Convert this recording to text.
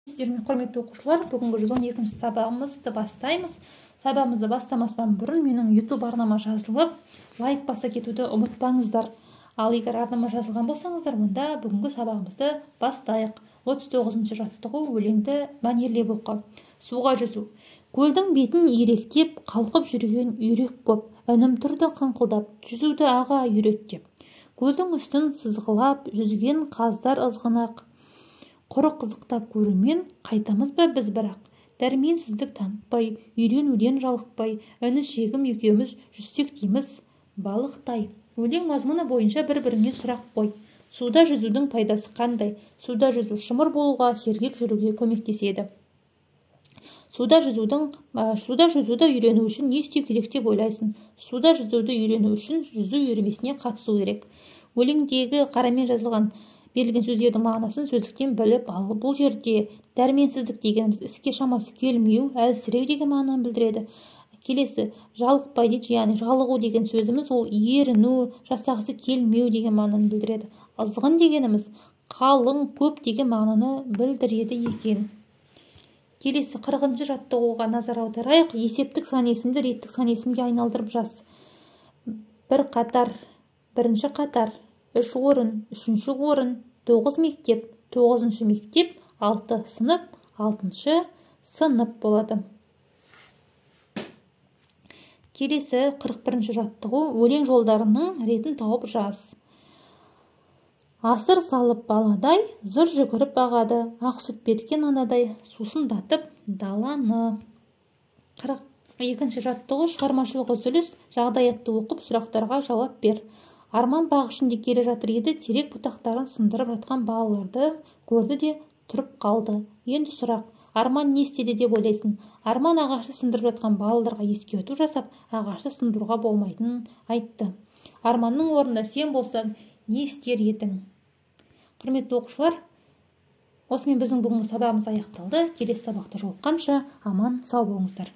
Сіздермен, құрметті оқушылар, бүгінгі 112 сабағымызды бастаймыз. Сабағымызды бастамастан бұрын менің YouTube арнама жазылып, лайк баса кетуді ұмытпаңыздар. Ал егер арнама жазылған болсаңыздар, онда бүгінгі сабағымызды бастайық. 39-шы жаттығу, өлеңді мәнерлеп оқы. Суға жүзу. Көлдің бетін иректеп, қалқып жүрген үйрек көп. Інім тұрды қыңқылдап, жүзуді аға үйрет деп. Көлдің үстін сызғылап, жүзген қаздар ызғынақ. Құры қызықтап көрумен қайтамыз ба біз бірақ? Дәрменсіздік танытпай, үйренуден жалықпай, інішегім екеуміз жүзсек дейміз балықтай. Өлең мазмұны бойынша бір-біріңе сұрақ қой. Суда жүзудің пайдасы қандай? Суда жүзу шымыр болуға, сергек жүруге көмектеседі. Суда жүзуді үйрену үшін не істеу керек деп ойлайсың? Суда жүзуді үйрену үшін жүзу үйірмесіне қатысу керек. Өлеңдегі қарамен жазылған берілген сөздердің мағынасын сөздіктен біліп ал. Бұл жерде дәрменсіздік дегеніміз іске шамасы келмеу, әлсіреу деген мағынаны білдіреді. Келесі жалықпай дейді, яғни жалығу деген сөзіміз ол еріну, жасағысы келмеу деген мағынаны білдіреді. Ызғын дегеніміз қалың, көп деген мағынаны білдіреді екен. Келесі 40-шы жаттығуға назар аударайық. Есептік сан есімді реттік сан есімге айналдырып жаз. Бір қатар, бірінші қатар, 3 орын, үшінші орын, 9 мектеп, 9-шы мектеп, 6 сынып, 6-шы сынып болады. Келесі 41-ші жаттығу, өлең жолдарының ретін тауып жаз. Асыр салып баладай, зыр жүгіріп ағады, ақ сүт берген анадай, сусындатып даланы. 42-ші жаттығу, шығармашылық үзіліс, жағдаятты оқып, сұрақтарға жауап бер. Арман бақ ішінде келе жатыр еді, терек бұтақтарын сындырып жатқан балаларды көрді де тұрып қалды. Енді сұрақ, Арман не істеді деп ойлайсың? Арман ағашты сындырып жатқан балаларға ескерту жасап, ағашты сындыруға болмайтынын айтты. Арманның орнында сен болсаң, не істер едің? Құрметті оқушылар, осымен біздің бүгінгі сабағымыз аяқталды. Келесі сабақта жолыққанша аман сау болыңыздар.